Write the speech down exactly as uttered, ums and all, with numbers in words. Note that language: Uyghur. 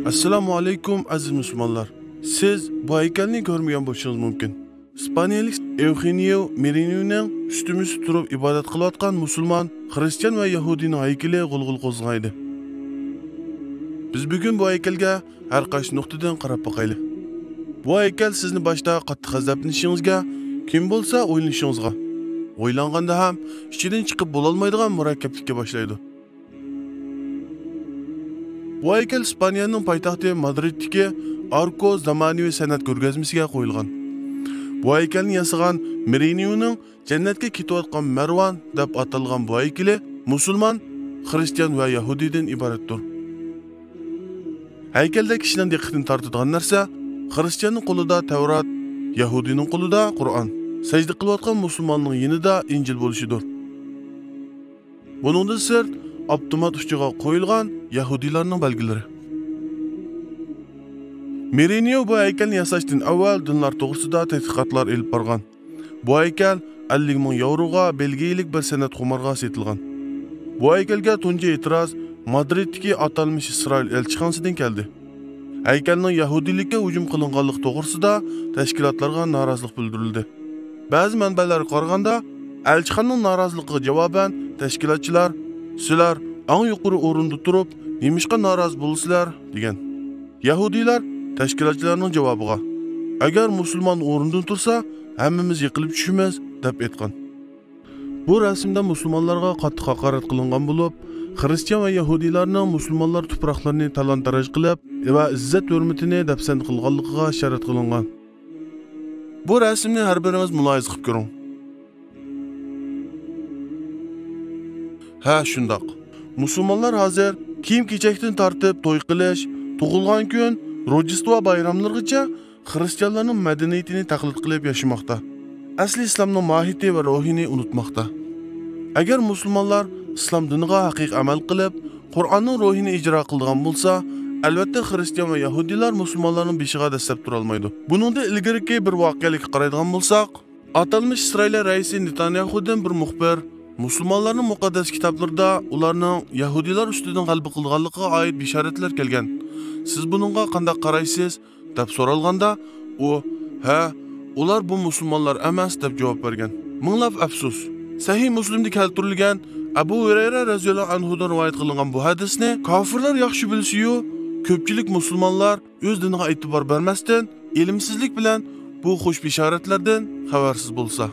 ئەسسالامۇ ئەلەيكۇم، ئەزىز مۇسۇلمانلار. سىز بۇ ھەيكەلنى كۆرمىگەن بولۇشىڭىز مۇمكىن. ئىسپانىيەلىك ئېۋخېنىيو مېرىنيونىڭ ئۈستىمىزدە تۇرۇپ ئىبادەت قىلىۋاتقان مۇسۇلمان، خىرىستىيان ۋە يەھۇدىينىڭ ھەيكىلى غۇلغۇلا قوزغىغانىدى. بىز بۈگۈن بۇ ھەيكەلگە ھەر قايسى نۇقتىدىن قاراپ باقايلى. بۇ ھەيكەل سىزنى باشتا قاتتىق غەزەپلىنىشىڭىزگە، كېيىن بولسا ئويلىنىشىڭىزغا، ئويلانغاندا ھەم ئىچىدىن چىقىپ بولالمايدىغان مۇرەككەپلىككە باشلايدۇ. بۇ ھەيكەل ئىسپانىيەنىڭ پايتەختى مادرىدتىكى ئاركو زامانىۋى سەنئەت كۆرگەزمىسىگە قويۇلغان. بۇ ھەيكەلنى ياسىغان مېرىنيونىڭ جەننەتكە كېتىۋاتقان مەرۋان دەپ ئاتالغان بۇ ھەيكىلى مۇسۇلمان، خىرىستىيان ۋە يەھۇدىيدىن ئىبارەتتۇر. ھەيكەلدە كىشىنىڭ دىققىتىنى تارتىدىغان نەرسە خىرىستىياننىڭ قولىدا تەۋرات، يەھۇدىينىڭ قولىدا قۇرئان، سەجدە قىلىۋاتقان مۇسۇلماننىڭ يېنىدا ئىنجىل بولۇشىدۇر. بۇنىڭدىن سىرت، ئاپتومات ئۇچىغا قويۇلغان يەھۇدىيلارنىڭ بەلگىلىرى. مېرىنيو بۇ ھەيكەلنى ياساشتىن ئەۋۋەل دىنلار توغرىسىدا تەتقىقاتلار ئېلىپ بارغان. بۇ ھەيكەل ئەللىك مىڭ ياۋروغا بېلگىيىلىك بىر سەنئەتخۇمارغا سېتىلغان. بۇ ھەيكەلگە تۇنجى ئېتىراز مادرىدتىكى ئاتالمىش ئىسرائىل ئەلچىخانىسىدىن كەلدى. ھەيكەلنىڭ يەھۇدىيلىككە ھۇجۇم قىلىنغانلىقى توغرىسىدا تەشكىلاتلارغا نارازىلىق بىلدۈرۈلدى. بەزى مەنبەلەرگە قارىغاندا، ئەلچىخانىنىڭ نارازىلىقىغا جاۋابەن تەشكىلاتچىلار، «سىلەر ئەڭ يۇقىرى ئورۇندا تۇرۇپ، نېمىشقا نارازى بولىسىلەر؟» دېگەن. يەھۇدىيلار تەشكىلاتچىلارنىڭ جاۋابىغا، «ئەگەر مۇسۇلمان ئورنىدىن تۇرسا، ھەممىمىز يىقىلىپ چۈشىمىز» دەپ ئېيتقان. بۇ رەسىمدە مۇسۇلمانلارغا قاتتىق ھاقارەت قىلىنغان بولۇپ، خىرىستىيان ۋە يەھۇدىيلارنىڭ مۇسۇلمانلار تۇپراقلىرىنى تالان-تاراج قىلىپ ۋە ئىززەت-ھۆرمىتىنى دەپسەندە قىلغانلىقىغا ئىشارەت قىلىنغان. بۇ رەسىمنى ھەر بىرىڭىز مۇلاھىزە قىلىپ كۆرۈڭ. ھە، شۇنداق. مۇسۇلمانلار ھازىر كىيىم-كېچەكتىن تارتىپ توي قىلىش، تۇغۇلغان كۈن، روژدېستۋا بايراملىرىغىچە خىرىستىيانلارنىڭ مەدەنىيىتىنى تەقلىد قىلىپ ياشىماقتا. ئەسلى ئىسلامنىڭ ماھىيىتى ۋە روھىنى ئۇنتۇماقتا. ئەگەر مۇسۇلمانلار ئىسلام دىنىغا ھەقىقىي ئەمەل قىلىپ، قۇرئاننىڭ روھىنى ئىجرا قىلىدىغان بولسا، ئەلۋەتتە خىرىستىيان ۋە يەھۇدىيلار مۇسۇلمانلارنىڭ بېشىغا دەسسەپ تۇرالمايدۇ. بۇنىڭدىن ئىلگىرىكى بىر ۋەقەلىككە قارايدىغان بولساق، ئاتالمىش ئىسرائىلىيە رەئىسى نېتانياھۇدىن بىر مۇخبىر مۇسۇلمانلارنىڭ مۇقەددەس كىتابلىرىدا ئۇلارنىڭ يەھۇدىيلار ئۈستىدىن غەلىبە قىلىدىغانلىقىغا ئائىت بېشارەتلەر كەلگەن. سىز بۇنىڭغا قانداق قارايسىز؟ دەپ سورالغاندا، ئۇ، «ھە، ئۇلار بۇ مۇسۇلمانلار ئەمەس» دەپ جاۋاب بەرگەن. مىڭلاپ ئەپسۇس! سەھىھ مۇسلىمدا كەلتۈرۈلگەن ئەبۇ ھۇرەيرە رەزىياللاھۇ ئەنھۇدىن رىۋايەت قىلىنغان بۇ ھەدىسنى كاپىرلار ياخشى بىلسىيۇ، كۆپچىلىك مۇسۇلمانلار ئۆز دىنىغا ئېتىبار بەرمەستىن، ئىلىمسىزلىك بىلەن بۇ خۇش بېشارەتلەردىن خەۋەرسىز بولسا.